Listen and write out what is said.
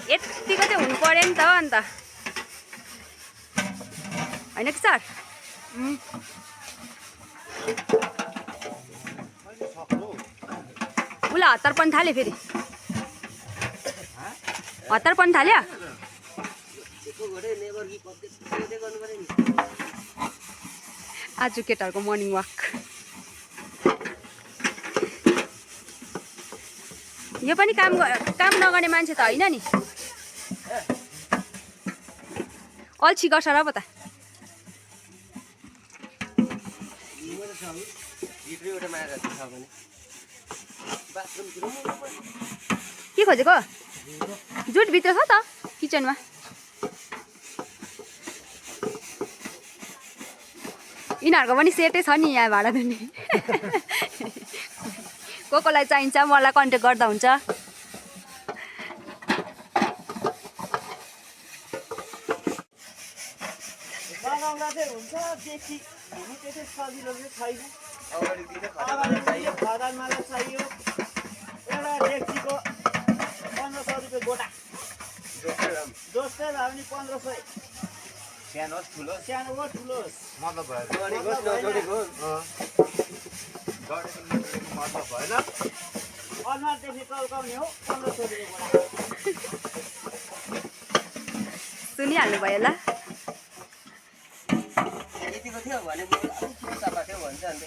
यतिको चाहिँ हुनु पर्यो नि त अन्त होइन कि सर उसलाई हतार पनि थाल्यो फेरि हतार पनि थाल्यो आज केटाहरूको मर्निङ वाक यो पनि काम नगर्ने मान्छे त होइन नि अल्छी गर्छ र पो त के खोजेको जुट भित्र छ त किचनमा यिनीहरूको पनि सेटै छ नि यहाँ भाडा दिने कोलाई चाहिन्छ मलाई कन्ट्याक्ट गर्दा हुन्छ सुनिहाल्नु भयो ल यतिको थियो भने सफा थियो भन्छ अन्त